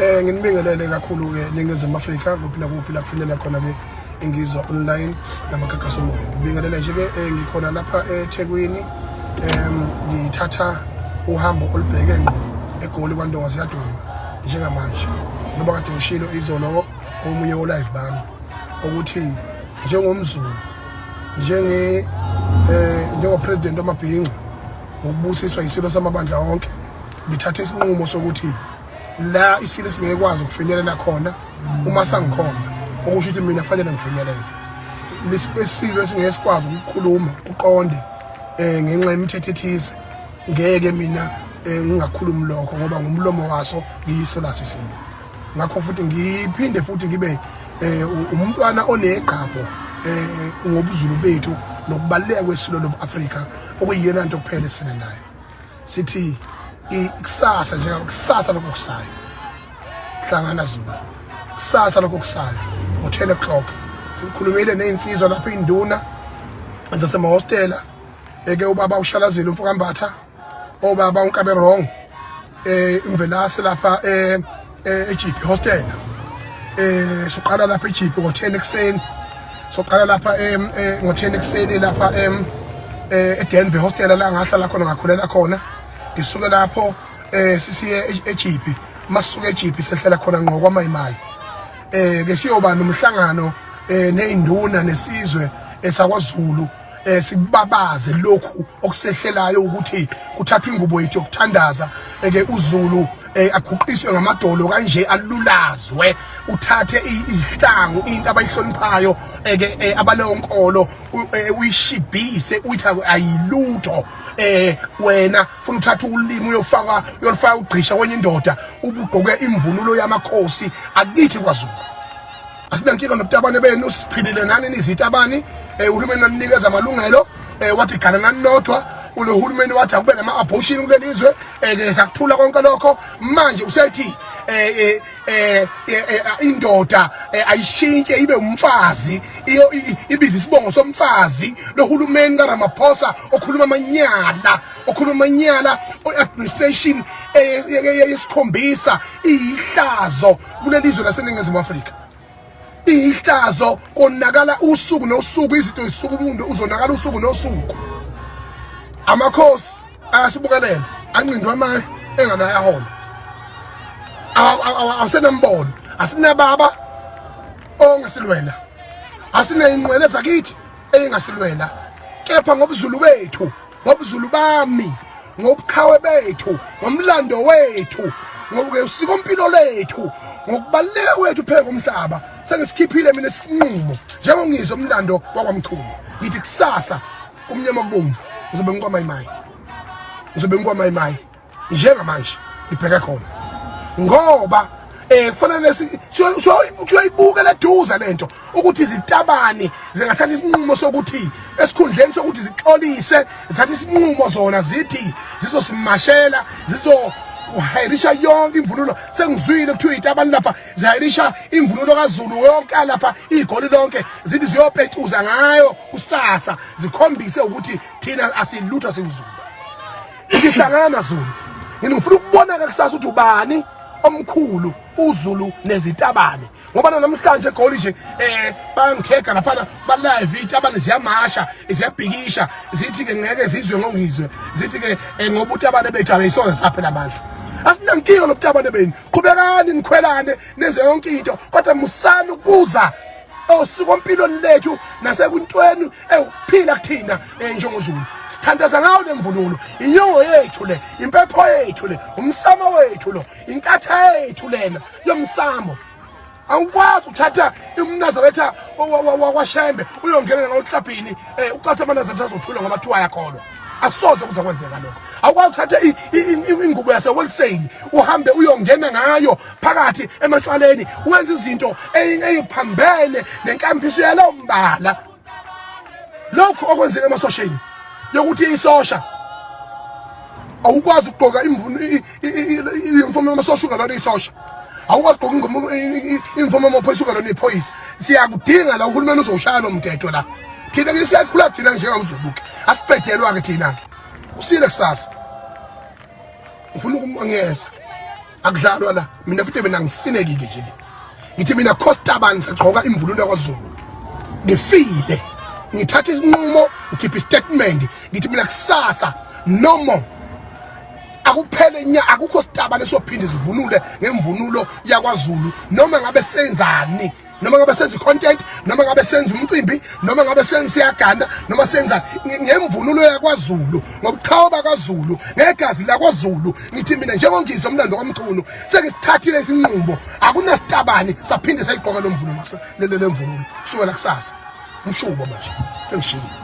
Nginibingelele kakhulu ke Ningizimu Afrika kuphi nakuphi la kufinyelela khona ke ingizwa online namagagasi omoya. Ngibingelele nje ke ngikhona lapha eThekwini, ngithatha uhambo olubheke ngqo eGoli kwaNdonga ziyaduma njengamanje. Njengoba kade ngishilo izolo komunye wo live bami ukuthi njengomZulu, njenge njengo president wamabhinca, ngokubusiswa isilo samabandla wonke, ngithathe isinqumo sokuthi la isilo singekwazi ukufinyelela khona uma sangikhomba, okusho ukuthi mina fanele ngifinyelele lesilo esingeke sikwazi ukukhuluma uqonde ngenxa yemithetho ethize. Ngeke mina ngingakhulumi lokho ngoba ngumlomo waso, ngiyiso laso isilo. Ngakho futhi ngiphinde futhi ngibe umntwana onegqabho ngobuzulu bethu nokubaluleka kwesilo lobu-Afrika, okuyiyona nto kuphela esine nayo. Sithi ikusasa, njengakusasa lokho kusayo, hlangana Zulu, kusasa lokho kusayo ngo-10 o'clock sikhulumile nezinsizwa lapha, induna zasemahostela, eke ubaba ushalazile umfokambatha, obaba unkabe wrong, imvelase lapha eJP hostel. Soqala lapha eJP ngo-10 ekuseni, soqala lapha ngo-10 ekuseni lapha eDenver hostel la ngahlala khona, ngakhulela khona. Ngisuke lapho sisiye eJP. Masuke eJP sehlela khona ngqo kwaMayimayi, ke siyoba nomhlangano nezinduna nesizwe esakwaZulu, sikubabaze lokhu okusehlelayo ukuthi kuthathwa ingubo yethu yokuthandaza, eke uZulu aguqiswe ngamadolo kanje, alulazwe, uthathe izihlangu, into abayihloniphayo eke abaleyo nkolo, uyishibhise, uyithi ayilutho. Wena funa uthatha ulimi uyofaka, uyolifaka ugqisha kwenye indoda, ubugqoke imvunulo yamakhosi akithi kwaZulu. Asinankinga nobutabane benu, siphilile nani nizitabani. Uhulumeni waninikeza amalungelo, wathi gana nani nodwa. Ulohulumeni wathi akube nama abortion kulelizwe, ke sakuthula konke lokho. Manje usethi indoda ayishintshe ibe umfazi, iyo ibiza isibongo somfazi. Lohulumeni kaRamaphosa okhuluma amanyala, okhuluma amanyala, administration yesikhombisa, iyihlazo kulelizwe laseNingizimu Afrika, ihlazo. Konakala usuku nosuku, izinto zisuka, umuntu uzonakala usuku nosuku. Amakhosi ayasibukelela, anqindwa amandla enganayo ahola, asenambono. Asinababa ongasilwela, asineyinqwele zakithi engasilwela, kepha ngobuzulu bethu, ngobuzulu bami, ngobuqhawe bethu, ngomlando wethu, ngosikompilo lethu, ngokubaluleka kwethu phezu komhlaba, sengisikhiphile mina isinqumo njengongizwe umlando wakwaMchunu. Ngithi kusasa kumnyama kubomvu ngizobe ngikwamayimayi, ngizobe ngikwamayimayi. Njengamanje ngibheke khona ngoba kufanele siyoyibuka leduze lento ukuthi izitabani zingathatha isinqumo sokuthi esikhundleni sokuthi zixolise, zithatha isinqumo zona zithi zizosimashela, zizo uhayirisha yonke imvunulo. Sengizwile kuthiwa izitabani lapha zihayirisha imvunulo kaZulu yonke lapha, igoli lonke, zithi ziyopetuza ngayo kusasa, zikhombise ukuthi thina asilutho siwuZulu. Ngihlangana Zulu, ngifuna ukubona ke kusasa ukuthi ubani omkhulu, uZulu nezitabane, ngoba namhlanje egoli nje bayangithega lapha, ba live, itabane ziyamasha, ziyabhikisha, zithi ke ngeke zizwe ngongizwe, zithi ke ngoba utabane bethu abeyisoze saphela amandla. Asinankinga lobutabane benu, qhubekani nikhwelane, nenze yonke into, kodwa musani ukuza osikompilo lethu nasekuntweni ewukuphila kuthina njengoZulu. Sithandaza ngawo lemvunulo, inyongo yethu le, impepho yethu le, umsamo wethu lo, inkatha yethu lena yomsamo. Awukwazi ukuthatha umNazaretha wakwaShembe uyongena ngoluhlabhini, ucatha amaNazaretha azothula ngoba kuthiwa ayakholwa. Akusoze kuze kwenzeka lokho. Awukwazi ukuthatha ingubo yaseWelseni uhambe uyongena ngayo phakathi ematshwaleni, wenza izinto eyiphambene nenkambiso yalowo mbala. Lokhu okwenzeka emasosheni yokuthi isosha awukwazi ukugqoka imvumo yamasosha ungalona isosha, awukwazi ukugqoka imvumo yamaphoyisa ungalona iphoyisa. Siyakudinga la, uhulumeni uzoshaya lo mthetho la. Thina ke siyakhula thina njengamzubuke, asibhedelwa ke thina ke usile kusasa. Ngifuna ukumangeza. Akudlalwa la. Mina futhi mina ngisinekile nje ke. Ngithi mina Costa bani sagqoka imvunulo yakwaZulu. Ngifile. Ngithatha isinqumo, ngikhipha istatement, ngithi mina kusasa no more. Akuphele nya, akukho sitaba lesophinda sivunule ngemvunulo yakwaZulu noma ngabe senzani, noma ngabe senza content, noma ngabe senza umcimbi, noma ngabe senza siyagana, noma senza ngemvunulo yakwaZulu, ngobuqhawe bakwaZulu, ngegazi lakwaZulu. Ngithi mina njengongizwa umlando kaMchunu sengisithathile isinqumo, akunasitabani saphinde sayigqoka lo mvunulo, lemvunulo kusukela kusasa. Umshubo manje sengishilo.